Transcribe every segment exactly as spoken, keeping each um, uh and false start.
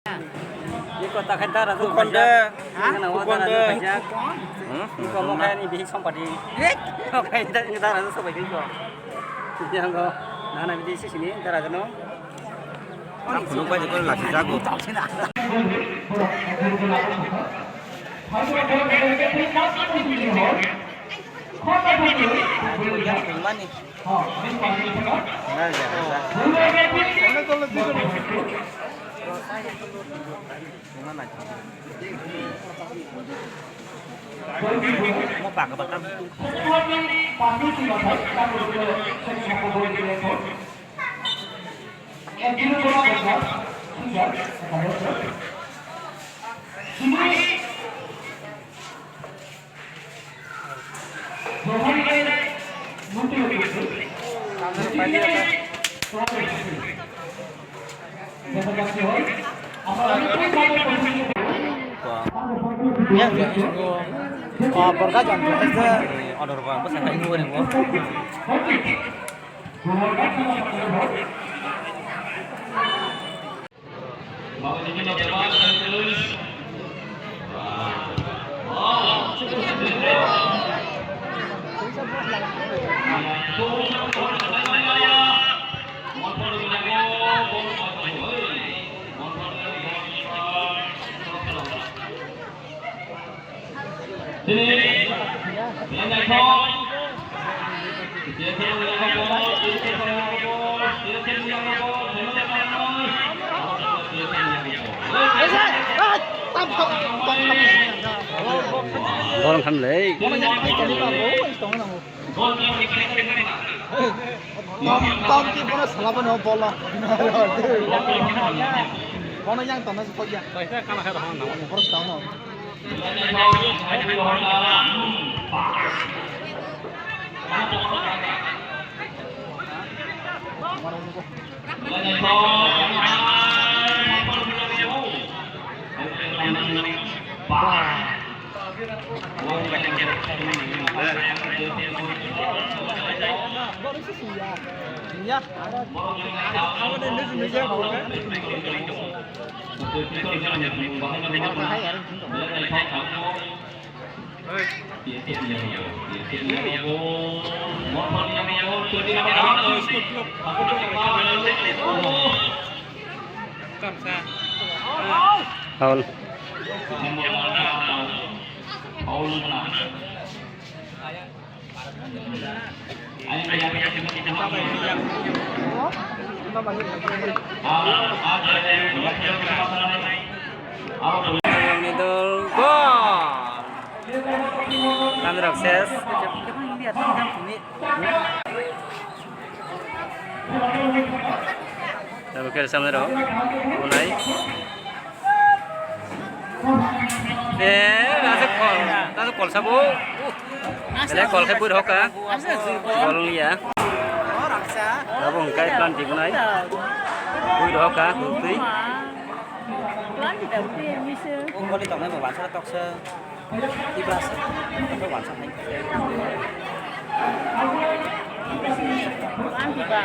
Iko ta khai dara tu Kukonde. Khana wa dara tu Kukonde. Khajak. Hmm? Iko mo khai ni bihik sompati. Mo khai da-, dara tu sobai iko. Yang ko nana bidi sisini dara jano. Ang khuluk bai ko lasi jago. Mani. Borka jon order ba bwsa khai nugwi ringo. Borok khamlai. Tom, tom ki bono salabo no bolo. Bono yang tona se pokya. Bono tona. Foul. Middle goal. Tamrok ses. Tabuk khe samne rok. Unai. Eh, nasa kol, nasa kol sabo. Uh. Ele kol khai bui hoka. Kol ya. Abo hwnkhe plan tibunai. Bui hoka, twi. Plan tibunai, misu. Oh, kol tongnai mo bansa toksa. Tibra se. Kol bansa nai. Plan tiba.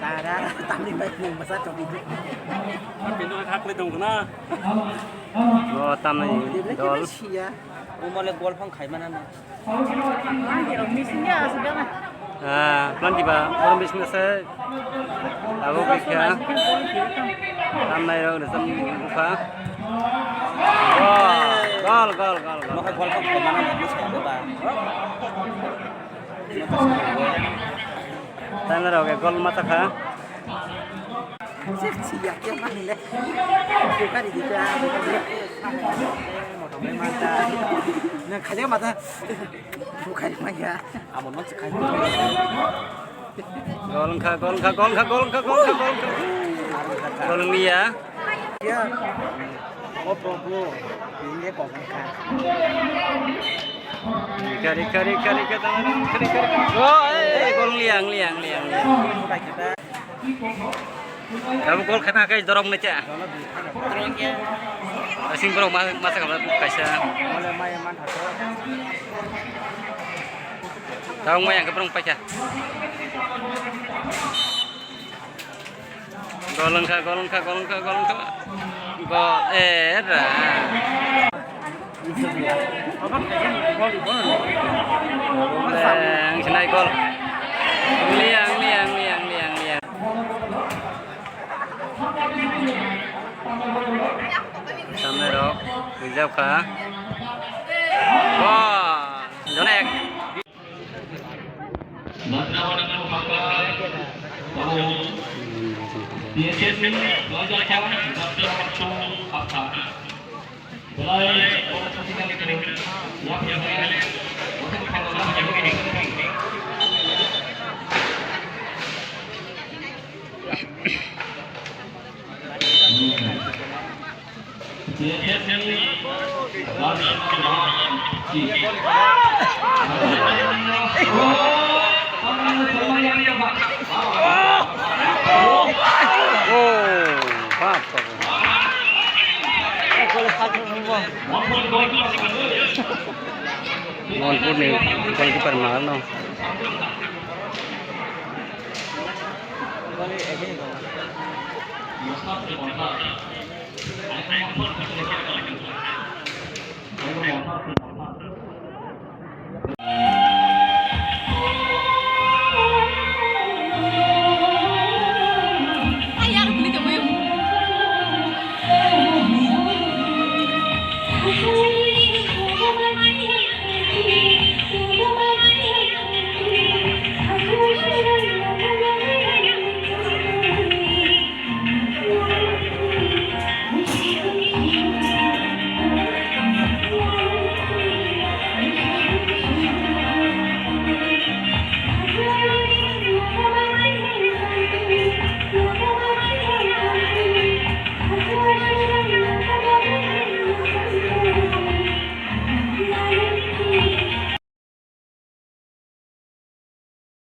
Tara, tamni bai nang masa tobi. Bino hakle dong na. O tamni dol. Umole gol phang khai mana na. Ah, plan tiba, orang bising se. Abo bikha. Tamnai rok ni tam bukha. Gol, gol, gol, gol, gol. Mokhe gol phang khai mana na, bising ba. Tamnai rok gol ma chakha. Sik siya kya manile. Buka di kita. Motom le mata. Na khaja mata. Buka di maya. Amo no sikhai. Gol wngkha, gol wngkha, gol wngkha, gol wngkha, gol wngkha, gol wngkha. Gol wngya. Ya. Oh, bro, bro. Ini kok wngkha. Kari, kari, kari, kari, kari, kari. Oh, eh, gol wngya, wngya, wngya, wngya. Buka kita. Kamu gol khaina kai dorong ne cha. Asing borok ma, ma sa kaisa. Tawang maya kaprong paisa. Gol wngkha, gol wngkha, gol wngkha, gol wngkha. Gol, eh, ra. Ang sinai gol. Liang, liang, liang, liang, liang. Samne rok, rijab kha. Gol. Jonek. Oh, bap, bap. Monpurni goalkeeper malno.